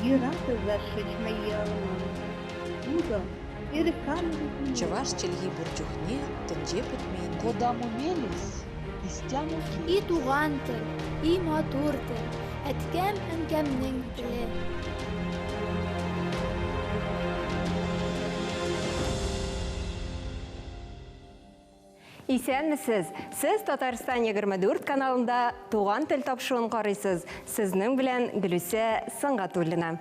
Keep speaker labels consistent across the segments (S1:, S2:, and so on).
S1: И рады зажечь мои алманы. Буду перекамывать.
S2: Чӑваш чӗлхи пур чухне тӗнче пӗтмен.
S3: Кодамо мелесь, истямо
S4: И
S3: келесь.
S4: туган тел, и матур тел, әткәм-әнкәмнең теле.
S5: Исәнмесез! Сез Татарстан 24 каналында Туган тел тапшыруын карыйсыз. Сезнең белән Гөлүсә Сөнгатуллина.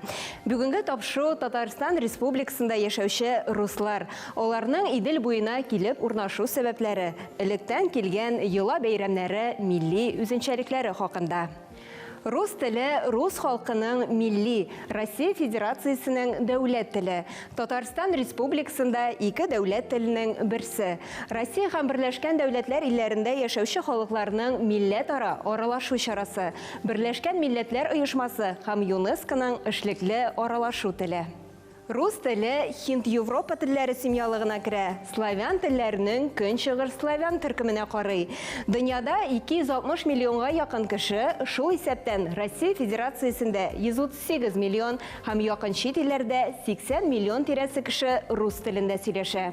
S5: Бүгенге тапшыру Татарстан Республикасында яшәүче руслар, аларның Идел буена килеп урнашу сәбәпләре, электән килгән йола бәйрәмнәре, милли үзенчәлекләре хакында. Рус теле рус халкының милли, Россия Федерациясенең дәүләт теле. Татарстан Республикасында ике дәүләт теленең берсе. Россия һәм Берләшкән Дәүләтләр илләрендә яшәүче халыкларның милләтара аралашу чарасы. Берләшкән Милләтләр Оешмасы һәм ЮНЕСКОның эшлекле аралашу теле. Рус теле һинд-европа телләре семьялыгына керә, славян телләренең көнчыгыш славян төркеменә карый. Дөньяда 260 миллионга якын кеше, шул исәптән Россия Федерациясендә 138 миллион һәм якын чит илләрдә 80 миллион тирәсе кеше рус телендә сөйләшә.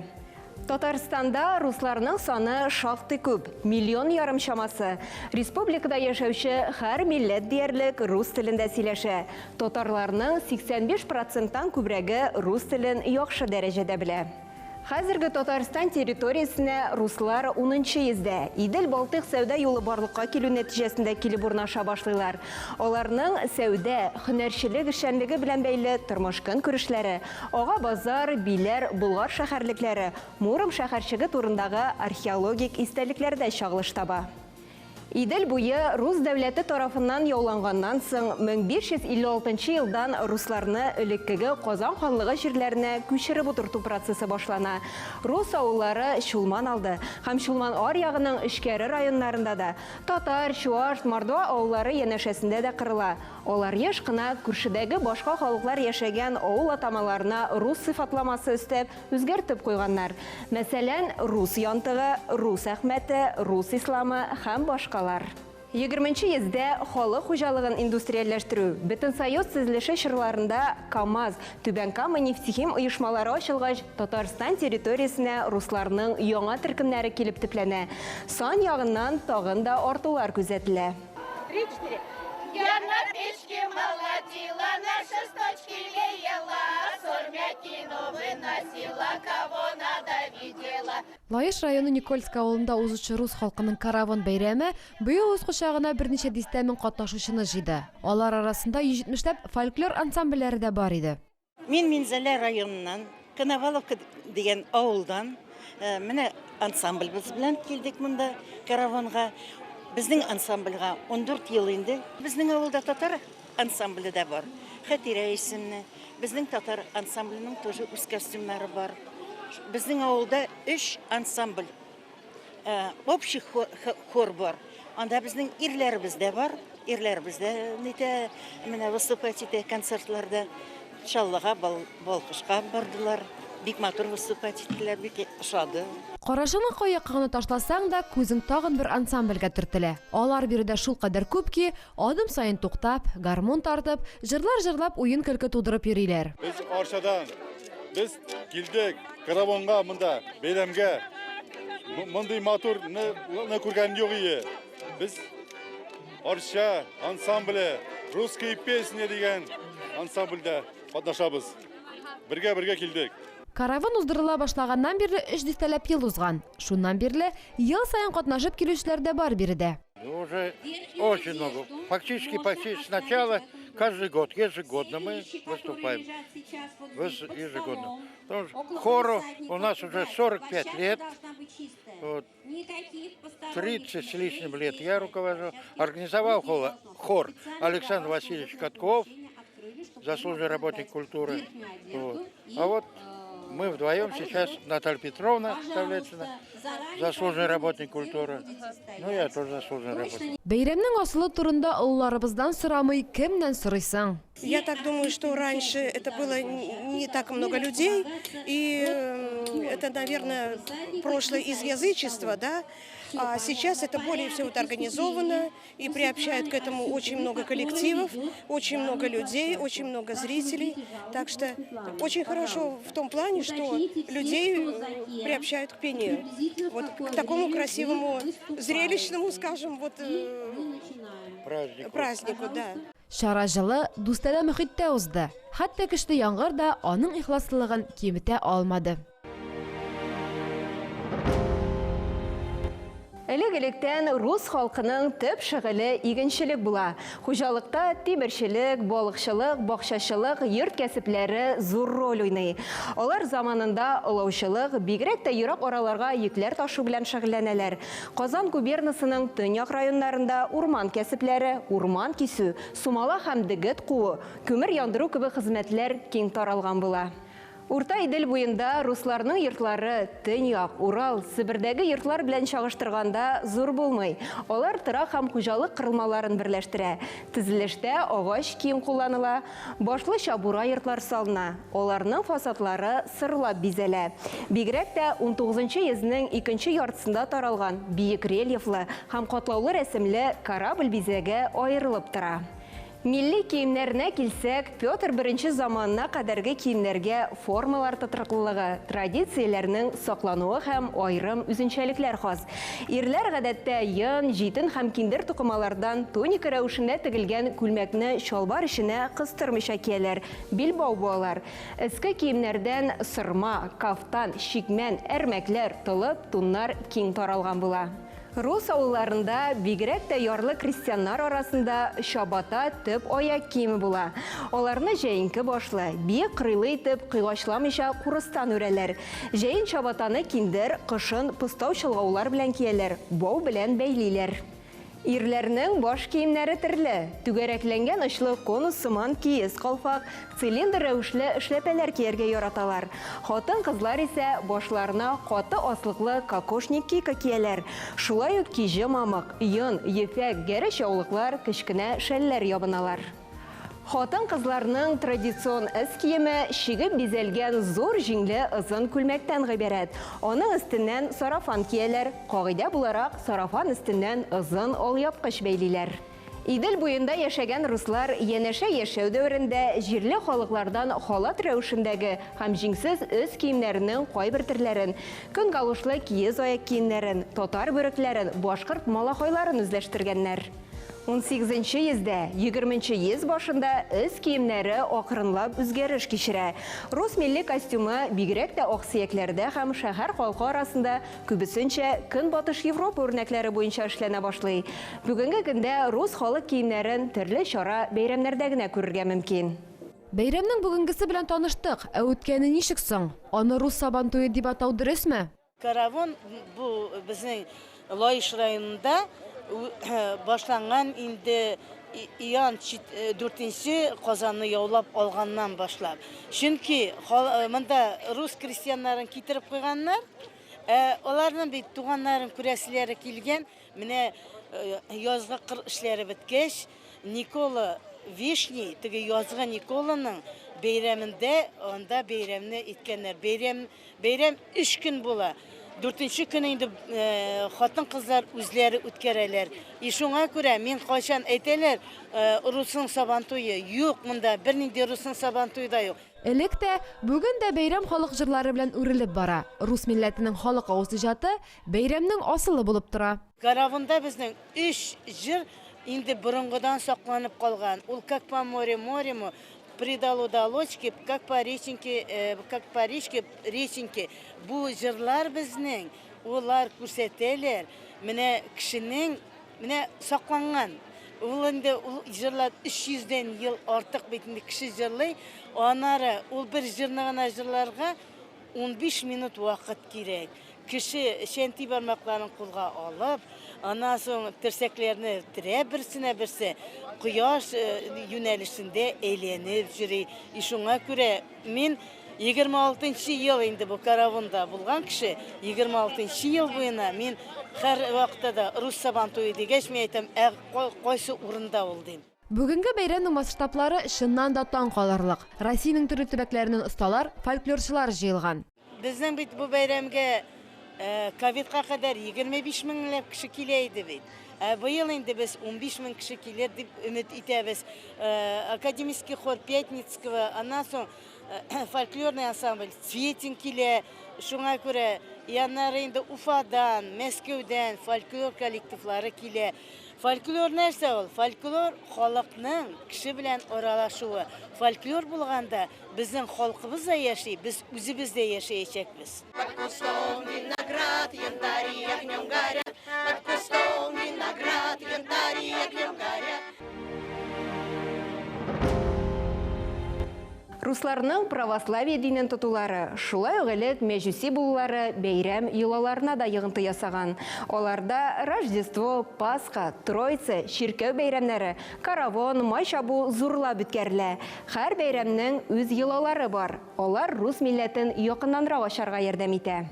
S5: Татарстанда русларның саны шактый күп, миллион ярым чамасы. Республикада яшәүче һәр милләт диярлек рус телендә сөйләшә. Татарларның 85 проценттан күбрәге рус телен яхшы дәрәҗәдә белә. Хәзерге Татарстан территориясенә руслар унынчы йөздә, Идел-Балтыйк сәүдә юлы барлыкка килү нәтиҗәсендә килеп урнаша башлыйлар. Аларның сәүдә, һөнәрчелек эшчәнлеге белән бәйле тормыш-көнкүрешләре, Ага Базар, Биләр, Болгар шәһәрлекләре, Муром шәһәрчеге турындагы археологик истәлекләрдә чагылыш таба. Идел буе рус дәүләте тарафыннан яуланганнан соң, 1556 нчы елдан русларны элеккеге Казан ханлыгы җирләренә күчереп утырту процессы башлана. Рус авыллары Чулман алды һәм Чулман аръягының эчкәре районнарында да, татар, чуаш, мордва авыллары янәшәсендә дә кырыла. Алар еш кына күршедәге башка халыклар яшәгән авыл атамаларына рус сыйфатламасы өстәп, үзгәртеп куйганнар. Мәсәлән, Рус Янтыгы, Рус Әхмәте, Рус Исламы һәм башкалар. Егерменче йөздә халык хуҗалыгын индустриальләштерү, Бөтенсоюз төзелеше чорларында КАМАЗ, Түбән Кама нефтехим оешмалары ачылгач, Татарстан территориясенә русларның яңа төркемнәре килеп төпләнә. Сан ягыннан тагын да артулар күзәтелә.
S6: Три, четыре. Я на печке молотила, на шесточке леяла, сормякину выносила, кого надо видела.
S7: Лаеш районы Никольск авылында узучы рус халкының Каравон бәйрәме быел үз кочагына берничә дистә мең катнашучыны җыйды. Алар арасында 170 ләп фольклор ансамбльләре дә бар иде.
S8: Мин Минзәлә районыннан, Коноваловка дигән авылдан. Э, менә ансамбльбез белән килдек монда караванга. Безнең ансамбльгә 14 ел инде. Безнең авылда татар ансамбле дә бар. Хәтирә исемле. Безнең татар ансамбленең тоже үз костюмнары бар. Безнең авылда өч ансамбль Э, общий хор бар. Анда безнең ирләребез дә бар. Ирләребез дә нитә, менә выступать итә концертларда. Чаллыга, Балкышка бардылар. Бик матур выступать иттеләр, бик ошады.
S7: Карашыңны кай якка гына ташласаң да, күзең тагын бер ансамбльгә төртелә. Алар биредә шулкадәр күп ки, адым саен туктап, гармун тартып, җырлар җырлап, уен-көлке тудырып йөриләр.
S9: Без Арчадан. Без килдек Каравонга монда, бәйрәмгә. Мондый матур ны күргән юк ие. Без Арча ансамбле Русские песни дигән ансамбльдә катнашабыз. Бергә-бергә килдек.
S7: Каравон уздырыла башлаганнан бирле өч дистәләп ел узган. Шуннан бирле ел саен катнашып килүчеләр дә бар биредә.
S10: Ну, уже очень много. Фактически почти с начала каждый год, ежегодно мы выступаем. Ежегодно. Потому что хору у нас уже 45 лет. Вот, 30 с лишним лет я руковожу. Организовал хор Александр Васильевич Катков, заслуженный работник культуры. Вот. А вот мы вдвоем сейчас, Наталья Петровна Давлетшина, заслуженный работник культуры. Ну, я тоже заслуженный работник.
S7: Бәйрәмнең асылы турында олыларыбыздан сорамый, кемнән сорыйсың?
S11: Я так думаю, что раньше это было не так много людей, и это, наверное, прошлое из язычества, да, а сейчас это более всего вот организовано и приобщают к этому очень много коллективов, очень много людей, очень много зрителей. Так что очень хорошо в том плане, что людей приобщают к пению. Вот к такому красивому, зрелищному, скажем, вот
S10: Празднику.
S11: празднику, да.
S7: Чара җылы, дустанә мөхиттә узды. Хәтта көчле яңгыр да аның ихласлылыгын киметә алмады.
S5: Элек-электән рус халкының төп шөгыле игенчелек була. Хуҗалыкта тимерчелек, балыкчылык, бакчачылык, йорт кәсепләре зур роль уйный. Алар заманында олаучылык, бигрәк тә ерак араларга йөкләр ташу белән шөгыльләнәләр. Казан губернасының төньяк районнарында урман кәсепләре, урман кисү, сумала һәм дегет куу, күмер яндыру кебек хезмәтләр киң таралган була. Урта Идел буенда русларның йортлары Төньяк, Урал, Себердәге йортлар белән чагыштырганда зур булмый. Алар торак һәм хуҗалык корылмаларын берләштерә. Төзелештә агач киң кулланыла, башлыча бура йортлар салына. Аларның фасадлары сырлап бизәлә. Бигрәк тә 19 йөзнең икенче яртысында таралган биек рельефлы һәм катлаулы рәсемле корабль бизәге аерылып тора. Милли киемнәренә килсәк, Петр I заманына кадәрге киемнәргә формалар тотрыклылыгы, традицияләрнең саклануы һәм аерым үзенчәлекләр хас. Ирләр гадәттә йон, җитен һәм киндер тукымалардан туника рәвешендә тегелгән күлмәкне чалбар эченә кыстырмыйча кияләр, билбау буалар. Эске киемнәрдән сырма, кафтан, чикмән, әрмәкләр, толып, туннар киң таралган була. Рус авылларында, бигрәк тә ярлы крестьяннар арасында чабата төп аяк киеме була. Аларны җәенке башлы, биек кырыйлы итеп кыйгачламыйча курыстан үрәләр. Җәен чабатаны киндер, кышын постау чолгаулар белән кияләр, бау белән бәйлиләр. Ирләрнең баш киемнәре төрле. Түгәрәкләнгән очлы конус сыман киез калфак, цилиндр рәвешле эшләпәләр кияргә яраталар. Хатын-кызлар исә башларына каты аслыклы кокошник кика кияләр. Шулай ук киҗе мамык, йон, ефәк, гәрәч яулыклар, кечкенә шәлләр ябыналар. Хатын-кызларның традицион эс киеме чигеп бизәлгән зур җиңле озын күлмәктән гыйбарәт. Аның өстеннән сарафан кияләр. Кагыйдә буларак, сарафан өстеннән озын алъяпкыч бәйлиләр. Идел буенда яшәгән руслар янәшә яшәү дәверендә җирле халыклардан халат рәвешендәге һәм җиңсез өс киемнәренең кайбер төрләрен, көн галошлы киез аяк киемнәрен, татар бүрекләрен, башкорт малахайларын үзләштергәннәр. 18 йөздә, 20 йөз башында өс киемнәре акрынлап үзгәреш кичерә. Рус милли костюмы бигрәк тә аксөякләрдә һәм шәһәр халкы арасында күбесенчә Көнбатыш Европа үрнәкләре буенча эшләнә башлый. Бүгенге көндә рус халык киемнәрен төрле чара бәйрәмнәрдә генә күрергә мөмкин.
S7: Бәйрәмнең бүгенгесе белән таныштык, ә үткәне ничек соң? Аны рус Сабантуе дип атау дөресме?
S8: Каравон бу безнең Лаеш районында башланган инде Иоанн IV Казанны яулап алганнан башлап. Чөнки монда рус крестьяннарын китереп куйганнар, аларның бит туганнарын күрәселәре килгән. Менә язгы кыр эшләре беткәч, Никола Вишний, теге язгы Николаның бәйрәмендә анда бәйрәмне иткәннәр. Бәйрәм 3 көн була. 4нче көн инде хатын-кызлар үзләре үткәрәләр. И шуңа күрә мин кайчан әйтәләр, русның Сабантуе юк, монда бернинди русның Сабантуе да юк.
S7: Элек тә, бүген дә бәйрәм халык җырлары белән үрелеп бара. Рус милләтенең халык авыз иҗаты бәйрәмнең асылы булып тора.
S8: Каравонда безнең 3 җыр инде борынгыдан сакланып калган. Ул как по морю морему, придалу долочки, как по реченьке, как по речке реченьке. Бу җырлар безнең, улар күрсәтәләр. Менә кешенең, менә сакланган. Ул инде ул җырлар 300дән ел артык бит инде кеше җырлый. Аннары ул бер җырны гына җырларга 15 минут вакыт кирәк. Кеше чәнти бармакларын кулга алып, аннан соң терсәкләрне терәп берсенә берсе кояш юнәлешендә әйләнеп йөри. И шуңа күрә мин 26 ел инде бу каравонда булган кеше, 26 ел буена мин һәр вакытта да рус Сабантуе дигәч, мин әйтәм, ә кайсы урында ул дим.
S7: Бүгенге бәйрәмнең масштаблары чыннан да таң калырлык. Россиянең төрле төбәкләреннән осталар, фольклорчылар җыелган.
S8: Безнең бит бу бәйрәмгә ковидка кадәр 25 меңләп кеше килә иде бит. Ә быел инде без 15 мең кеше килер дип өмет итәбез. Академический хор Пятницкого, аннан соң фольклорный ансамбль Цветин килә. Шуңа күрә яннары инде Уфадан, Мәскәүдән фольклор коллективлары килә. Фольклор нәрсә ул? Фольклор халыкның кеше белән аралашуы. Фольклор булганда безнең халкыбыз да яши, без үзебез дә яшәячәкбез.
S6: Под кустом виноград, янтари огнем горят. Под кустом виноград, янтари огнем горят.
S5: Русларның православие динен тотулары, шулай ук элек мәҗүси булулары бәйрәм йолаларына да йогынты ясаган. Аларда Рождество, Пасха, Троица, чиркәү бәйрәмнәре, Каравон, Май чабу зурлап үткәрелә. Һәр бәйрәмнең үз йолалары бар. Алар рус милләтен якыннанрак ачарга ярдәм итә.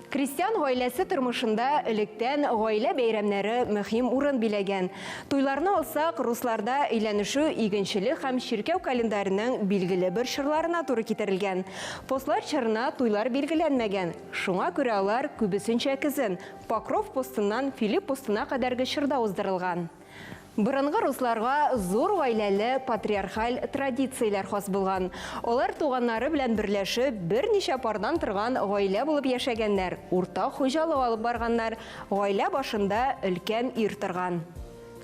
S5: Крестьян гаиләсе тормышында электән гаилә бәйрәмнәре мөһим урын биләгән. Туйларны алсак, русларда өйләнешү игенчелек һәм чиркәү календареның билгеле бер чорларына туры китерелгән. Постлар чорына туйлар билгеләнмәгән, шуңа күрә алар күбесенчә көзен, Покров постыннан Филипп постына кадәрге чорда уздырылган. Борынгы русларга зур гаиләле патриархаль традицияләр хас булган. Алар туганнары белән берләшеп, берничә пардан торган гаилә булып яшәгәннәр, уртак хуҗалык алып барганнар, гаилә башында өлкән ир торган.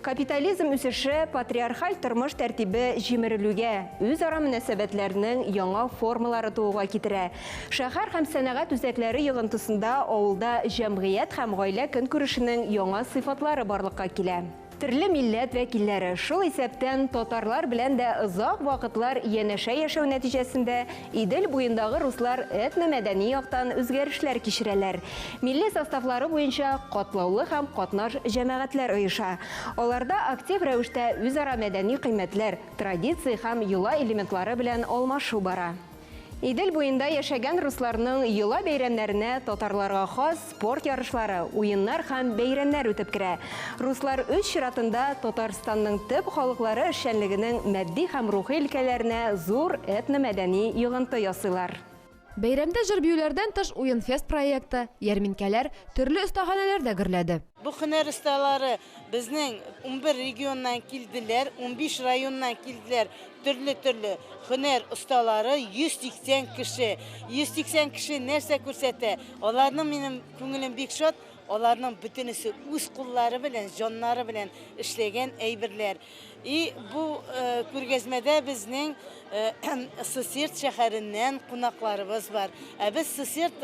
S5: Капитализм үсеше патриархаль тормыш тәртибе җимерелүгә, үзара мөнәсәбәтләрнең яңа формалары тууга китерә. Шәһәр һәм сәнәгать үзәкләре йогынтысында авылда җәмгыять һәм гаилә көнкүрешенең яңа сыйфатлары барлыкка килә. Төрле милләт вәкилләре, шул исәптән татарлар белән дә озак вакытлар янәшә яшәү нәтиҗәсендә Идел буендагы руслар этномәдәни яктан үзгәрешләр кичерәләр. Милли составлары буенча катлаулы һәм катнаш җәмәгатьләр оеша. Аларда актив рәвештә үзара мәдәни кыйммәтләр, традиция һәм йола элементлары белән алмашу бара. Идел буенда яшәгән русларның йола бәйрәмнәренә татарларга хас спорт ярышлары, уеннар һәм бәйрәмнәр үтеп керә. Руслар үз чиратында Татарстанның төп халыклары эшчәнлегенең матди һәм рухи өлкәләренә зур этномәдәни йогынты ясыйлар.
S7: Бәйрәмдә җыр-биюләрдән тыш Уен-фест проекты, ярминкәләр, төрле остаханәләр дә гөрләде.
S8: Бу һөнәр осталары безнең 11 регионнан килделәр, 15 районнан килделәр. Төрле-төрле һөнәр осталары 180 кеше. 180 кеше нәрсә күрсәтә? Аларның минем күңелем бик шат, аларның бөтенесе үз куллары белән, җаннары белән эшләгән әйберләр. И бу күргәзмәдә безнең Сысерт шәһәреннән кунакларыбыз бар. Ә без Сысерт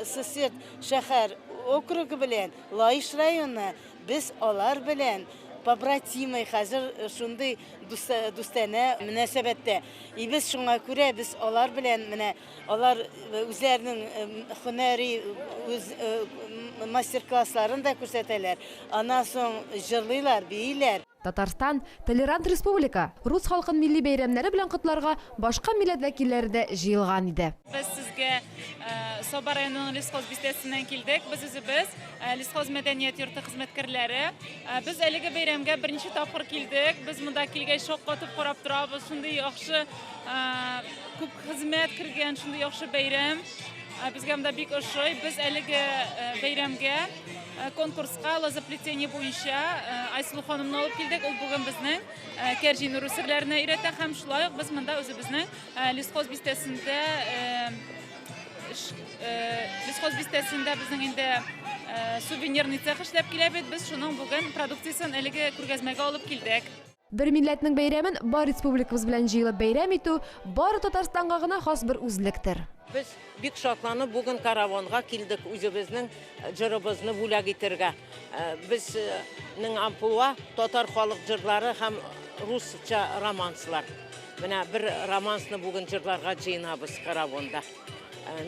S8: Сысерт шәһәр округы белән Лаеш районы, без алар белән побратимый, хәзер шундый дустанә мөнәсәбәттә. И без шуңа күрә без алар белән менә алар үзләренең һөнәри үз мастер-классларын да күрсәтәләр. Аннан соң җырлыйлар, бииләр.
S7: Татарстан, толерант республика. Рус халкын милли бәйрәмнәре белән котларга башка милләт вәкилләре дә җыелган иде.
S12: Без сезгә Саба районының Лесхоз бистәсеннән килдек. Без үзебез Лесхоз мәдәният йорты хезмәткәрләре. Без әлеге бәйрәмгә берничә тапкыр килдек. Без монда килгәч шаккатып карап торабыз. Шундый яхшы күп хезмәт кергән, шундый яхшы бәйрәм. Безгә монда бик ошый. Без әлеге бәйрәмгә конкурска лозоплетение буенча Айсылу ханымны алып килдек. Ул бүген безнең кәрҗин үрү серләренә өйрәтә һәм шулай ук без монда үзебезнең Лесхоз бистәсендә Лесхоз бистәсендә безнең инде сувенирный цех эшләп килә бит. Без шуның бүген продукциясен әлеге күргәзмәгә алып килдек.
S7: Бер милләтнең бәйрәмен бар республикабыз белән җыелып бәйрәм итү бары Татарстанга гына хас бер үзлектер.
S13: Без бик шатланып бүген каравонга килдек үзебезнең җырыбызны бүләк итергә. Безнең амплуа татар халык җырлары һәм русча романслар. Менә бер романсны бүген җырларга җыенабыз каравонда.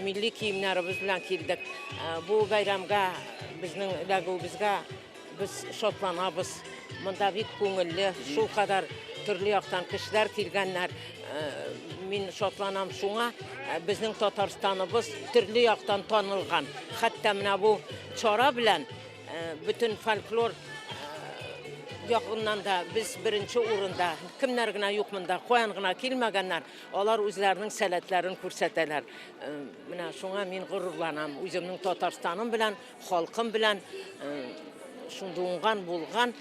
S13: Милли киемнәребез белән килдек. Бу бәйрәмгә безнең эләгүебезгә без шатланабыз. Монда бик күңелле, шулкадәр төрле яктан кешеләр килгәннәр. Мин шатланам шуңа, безнең Татарстаныбыз төрле яктан танылган. Хәтта менә бу чара белән бөтен фольклор ягыннан да без беренче урында. Кемнәр генә юк монда, каян гына килмәгәннәр, алар үзләренең сәләтләрен күрсәтәләр. Менә шуңа мин горурланам. Үземнең Татарстаным белән, халкым белән шундый уңган, булган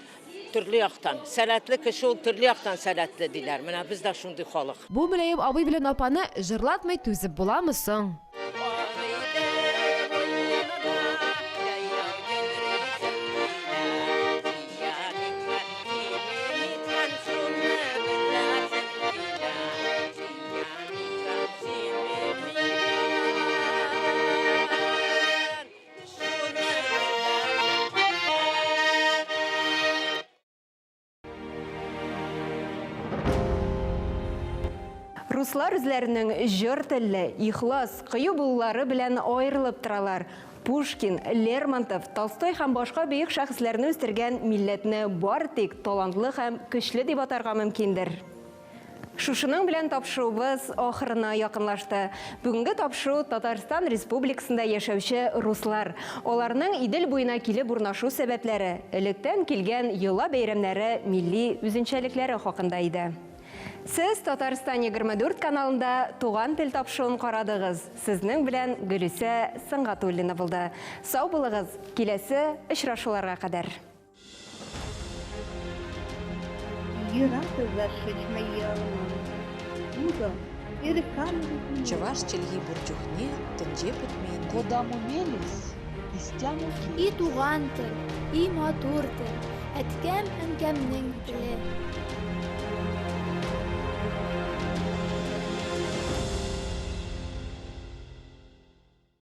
S13: төрле яктан. Сәләтле кеше ул төрле яктан сәләтле диләр. Менә без дә шундый халык.
S7: Бу мөлаем абый белән апаны җырлатмый түзеп буламы соң?
S5: Руслар үзләренең җор телле, ихлас, кыю булулары белән аерылып торалар. Пушкин, Лермонтов, Толстой һәм башка бөек шәхесләрне үстергән милләтне бары тик талантлы һәм көчле дип атарга мөмкиндер. Шушының белән тапшыруыбыз ахырына якынлашты. Бүгенге тапшыру Татарстан Республикасында яшәүче руслар, аларның Идел буена килеп урнашу сәбәпләре, электән килгән йола бәйрәмнәре, милли үзенчәлекләре хакында иде. Сез Татарстан 24 каналында Туган тел тапшыруын карадыгыз. Сезнең белән Гөлүсә Сөнгатуллина булды. Сау булыгыз, киләсе очрашуларга кадәр.
S2: Чӑваш чӗлхи пур чухне тӗнче пӗтмен.
S3: Кодамо мелесь, истямо
S4: И туган тел, и матур тел, әткәм-әнкәмнең теле.